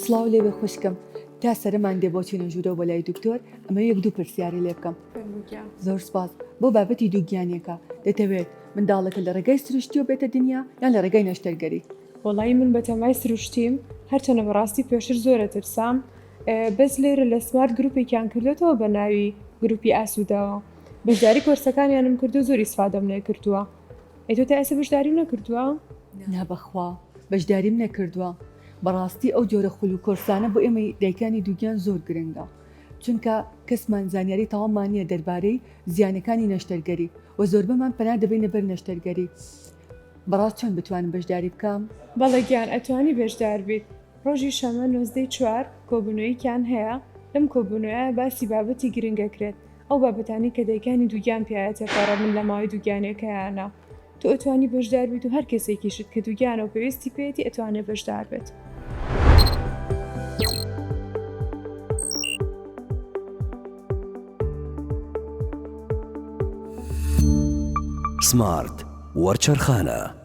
سڵاو لێبێ خوشکم تا سەرمان دێ بۆ چینە ژوورەوە بۆ لای دکتۆر ئەمە یەک دوو پرسیاری لێ بکەم زۆر سپاس بۆ بابەتی دووگیانیەکە دەتەوێت منداڵەکە لە ڕێگای سروشتیەوە بێتە دنیا یان لە ڕێگای نەشتەرگەری؟ وەڵایی من بەتەمای سروشتیم هەرچەنە بەڕاستی پێشتر زۆر ئەترسام بەس لێرە لە سمارت گروپێکیان کردۆتەوە بە ناوی گروپی ئاسوودەوە بەشداری کۆرسەکانیانم کردو زۆر ئیسفادەم لێ کردووە ئەی تۆ تا ئێستا بەشداریم نەکردووە؟ نا بەخوا بەشداریم نەکردووە بەڕاستی ئەو جۆرە خول و کۆرسانە بۆ ئێمەی دایکانی دووگیان زۆر گرنگە چونکە کەسمان زانیاری تەواومان نییە دەربارەی زیانەکانی نەشتەرگەری و زۆربەمان پەنا دەبەینە بەر نەشتەرگەری بەڕاست چۆن بتوانم بەشداری بکەم؟ بەڵێ گیان ئەتوانی بەشدار بیت ڕۆژی شەمە نۆزدەی چوار کۆبونەوەیکیان هەیە لەم کۆبونەوەیە باسی بابەتی گرنگ ئەکرێت ئەو بابەتانەی کە دایکانی دووگیان پیایا تێپەڕبن لە ماوەی دووگیانیەکەیانا تۆ ئەتوانی بەشدار بیت و هەر کەسێکیشت کە دووگیانە و پێویستی پێیەتی ئەتوانێت بەشدار بێت. سمارت وەرچەرخانە.